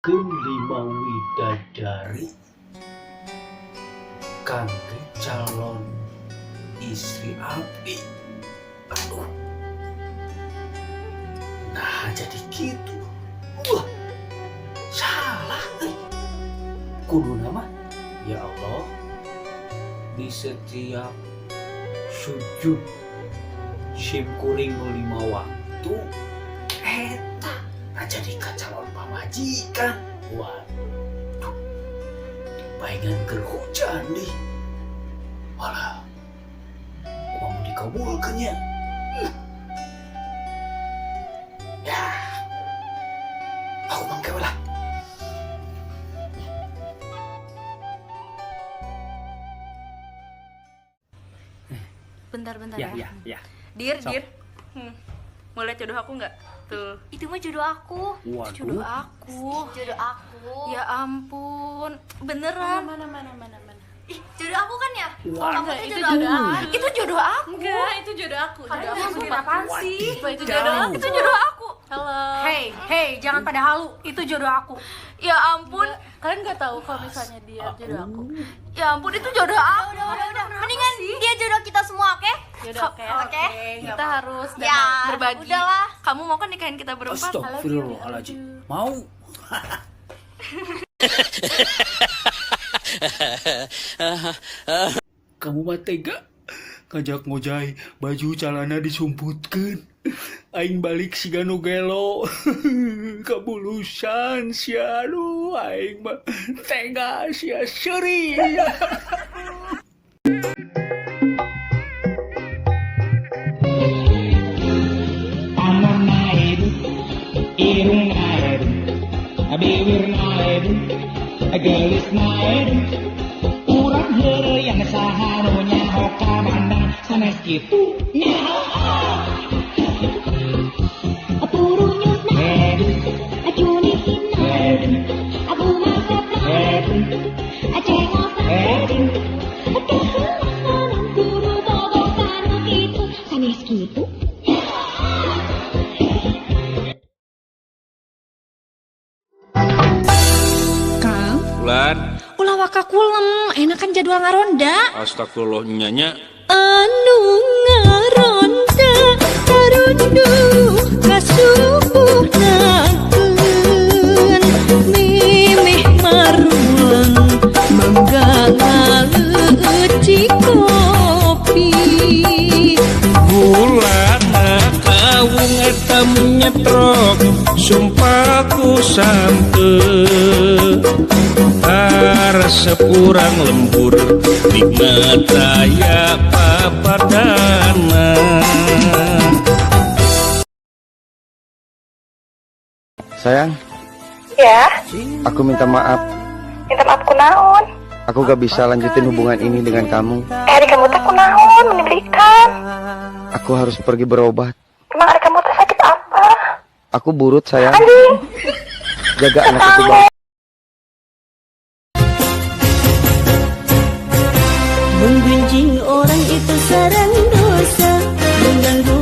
Lima widadari kangge calon istri abdi. Aduh, nah jadi gitu. Wah, salah eh. Kuduna mah, ya Allah, di setiap sujud sim kuring nu lima waktu eta. Nah, jadi ka calon pamajikan. Waduh, bayangan keur hujan nih. Walah, mau dikabulkan ya. Ya, aku mangke lah. Bentar, bentar Ya, ya. ya, ya. Dir, Sok. Dir. Mau lihat jodoh aku nggak? Tuh. Itu mah jodoh aku. Waduh. Jodoh aku. Jodoh aku. Ya ampun, beneran. Mana mana mana mana. Ih, jodoh aku kan ya? Waduh. Kamu Enggak, tuh itu jodoh jodoh aku. aku. Itu jodoh aku. Enggak, itu jodoh aku. Aduh, Jangan, aku sumpah. apaan sih? Sumpah, itu jodoh aku. Itu jodoh aku. Halo. Hey, hey, jangan pada halu. Itu jodoh aku. Ya ampun, Enggak, kalian nggak tahu kalau misalnya dia jodoh aku. Ya ampun, itu jodoh aku. Udah, udah. Mendingan dia jodoh kita semua, oke? Jodoh, oke. Oke. Kita harus Ya, berbagi. udahlah. Kamu mau kan nikahin kita berempat? Astagfirullahaladzim. Mau. Kamu mah tega ngajak ngojay, baju celana disumputkeun, aing balik siga nu gelo kabulusan sia. Aduh, aing mah tega sia, seuri. Tangan naedu, irung naedu, bibir naedu, gelis naedu. Urang heureuyan saha nu nyaho ka mana sanes kitu nyaho. Edu, edu, edu, edu. Gitu. Kang, Bulan, ulah waka kulem, enak kan jadwal ngaronda. Astagfirullah nyanya. Anu ngaronda tarunduh kasubuhnakeun mimih marulang mangga ngaleuci kopi. Gulana kawung eta menyetrok sumpah ku sampe Aresep urang lembur nikmat aya papadana. Sayang, Ya, aku minta maaf. Minta maaf kunaon. Aku gak bisa lanjutin hubungan ini dengan kamu. Eh, ari kamu teh kunaon menyebelkan. Aku harus pergi berobat. Emang ari kamu teh sakit apa? Aku burut, sayang. Anjing. Jaga anak itu baik. Menggunjing orang itu sarang dosa, mengganggu